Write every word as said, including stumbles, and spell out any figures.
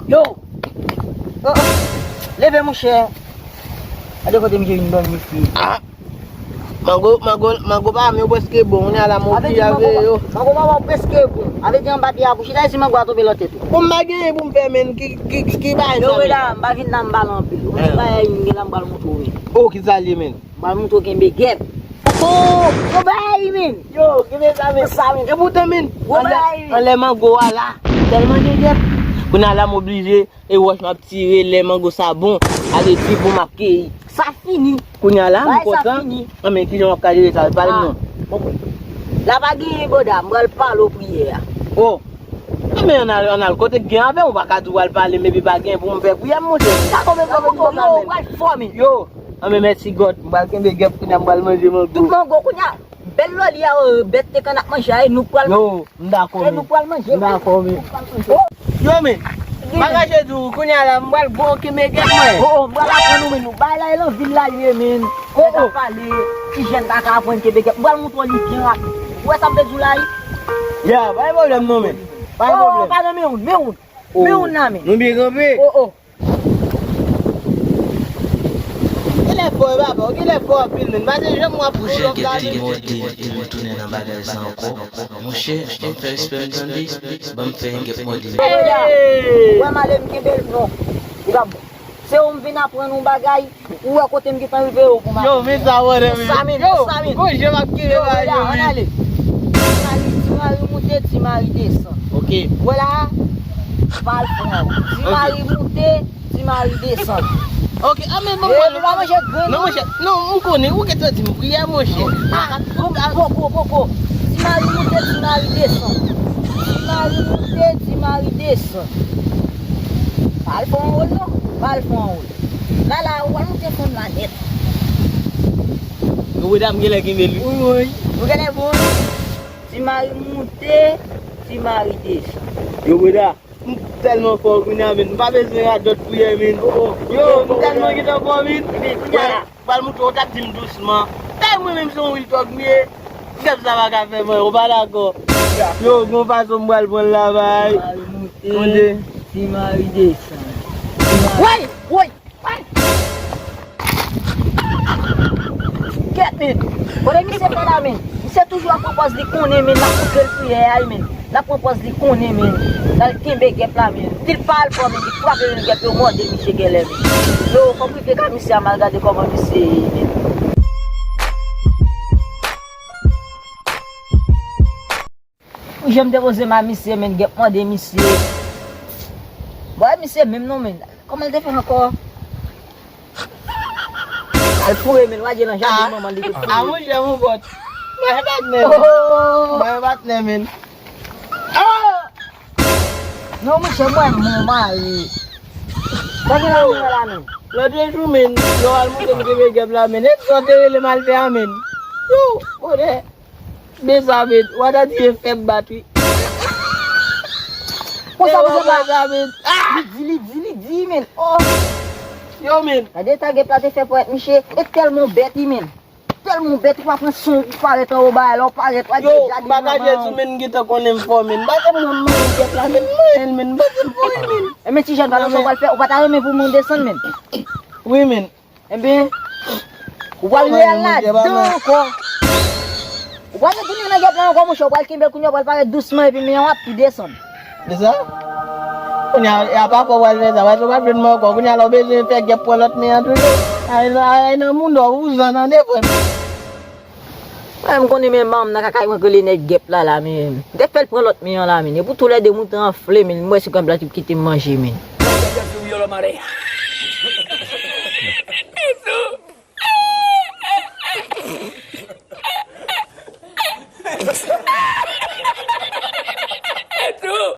Yo! Oh, oh. Leve, monchè. Gade kote misye vin dòmi, mesye. Ah! Mango, mango, mango pa m yo prèske bon. Kounye a la, m oblije aveye yo. Mango pa m yo prèske bon. Avè di anba pye a pou chita, si mango a tonbe lòt tèt ou. Bon, m pa genyen pou m fè, men, ki, ki, ki, ki bagay sa, men? Yo, la, m pa vin la, m pale anpil. Ou gen bagay, m gen la, m pral montre w, men. Oh, ki sa l ye, men? M pral montre w kenbe gèp. Oh, gwo bagay, men. Yo, kenbe sa, men, sa, men. E poutan, men, anlè, anlè mango a la, tèlman gen gèp. Kounye a la, m oblije, e wòch m ap tire, lè mango sa bon, ale di bon, m ap keyi. Sa fini. Kounye a la, m kontan. An, men, kijan w ap ka jere sa? Pale m non. Bon, la pa genyen, bòda, m pral pale w priyè a. Oh. Anben, ann al, ann al kote k gen avè w, ou pa ka di w al pale m epi pa gen pou m fè priyè m, monchè. Sa konbyen fò m di konsa, men? Yo, anben, mèsi God. M pral kenbe gèp kounye a, m pral manje mango. Tout mango kounye a. Bèl lòli a, bèt te konn ap manje a, e nou k pral manje. Yo, m dakò, men. E nou k pral manje. M dakò, men. Yo, men. M pa kache di w, kounye a la, m pral bon kenbe gèp mwen. Oh, oh, m pral aprann ou, men, nou bay la, e nan vil la l ye, men. Nèg ap pale, ti jèn pa ka aprann kenbe gèp. M pral montre w li byen rapid. Ou wè sa m te di w la, wi? Ya, pa gen pwoblèm non, men. Pa gen pwoblèm. Oh, pa nan men w, men w. Men w nan men. Nou byen kanpe. Oh, oh. Kilè fò, e papa, kilè fò anpil, men. Pa te janm wè pou lòt la, men. Mòde m tounen nan bagay sa ankò. Monchè, ban m fè respè m tande, ban m fè yon gèp mòde m. Ou wè m ale m kenbe l non. Ou ka bon. Se ou m vin aprann yon bagay. Ou wè kote m gentan rive yo pou m ale. Yo, men sa, wè, men. Sa, men, yo, sa, men. Bon, jan m ap kenbe bagay yo, men. Ann ale. Ti mari, ti mari moute, ti mari desann. Ok. Wè la, pa al fran. Ti mari moute, ti mari desann. Ok, a, men, bon, bon. Epi pa manje grenn non, monchè. Non, ou konnen, ou gentan di m priyè, monchè. Ah, poko, poko, poko. Ti mari moute, ti mari desann. Ti mari moute, ti mari desann. Pa al fè yon wòl non. Pa al fè yon wòl. La, la, ou pral moute fanm la nèt. Yo, medam, genlè kenbe l wi. Wi, wi. Ou genlè bon. Ti mari moute, ti mari desann. Yo, breda, m tèlman fò kounye a, men. M pa bezwen radòt priyè, men. Oh, oh. Yo, m tèlman gentan fò, men. Epi, kounye a la. Pral moute, w t ap di m dousman. Dayè mwen menm se yon real thug m ye. Gèp sa pa ka fè mwen, ou pa dakò? Yo, gon fason m pral pran l la, bay. Ti mari moute, ti mari desann. Woy! Woy! Woy! Kèt, men. Kote misye fè la, men? Misye toujou ap pran pòz li konnen, men, l ap montre l priyè a, men. L ap pran pòz li konnen, men. L al kenbe gèp la, men. Di l pa al fò, men, li frape youn gèp yo mòde misye genlè, men. Yo, fò m rive ka misye a, m al gade kòman misye ye, men. Pou jan m te poze m a misye, men, gèp mòde misye. Bon, e misye menm non, men. Kòman l te fè ankò? Al foure men, w a di nan jaden manman li te foure. Ah, monchè, mon bòt. Mwen patnè. Oh! Mwen patnè, men. Ah! Non, monchè, mwen, mon mari. Sa gen la, mwen la, men. Lòt jou, men, lè w al monte m kenbe gèp la, men. E sa w te rele m al fè a, men. Yo, bonè. Men sa, men, w a ta di e fè m bat, wi. Konsa, konsa, men. Ah! Li di, li di, li di, men. Oh! Yo, men. Gade eta gèp la te fè pòèt, miche. E tèlman bèt, wi, men. Tèlman bèt, ou pa pran son, ou parèt anwo bagay la, ou parèt, ou pa di jaden manman. Yo, m pa ka jwe sou men, m gentan konnen m fò, men. M pa te mwen, mwen, gèp la, men, mwen, men, m pa te mwen, men. E men ti jèn, pa nan sa w pral fè, ou pa ta renmen pou moun desann, men. Wi, men. Enben, ou pral reyèl ladan ankò. Ou pral retounen nan gèp la ankò, monchè, ou pral kenbe l kounye a, ou pral parèt dousman, epi men an w ap pi desann. Se sa? Kounye a, e apa fò w al fè sa? Paske w pa jwenn mwen ankò. Kounye a la, w bezwen fè gèp pran lòt men an toujou. Ay, ay, nan moun dò, ou zan nan de frè m. Mwen, m konnen men manm nan kaka mwen k rele nèg gèp la, la, men. M te fè l pran lòt men an la, men. E pou toulède moun te anfle, men. M wè si granm la ki kite m manje, men.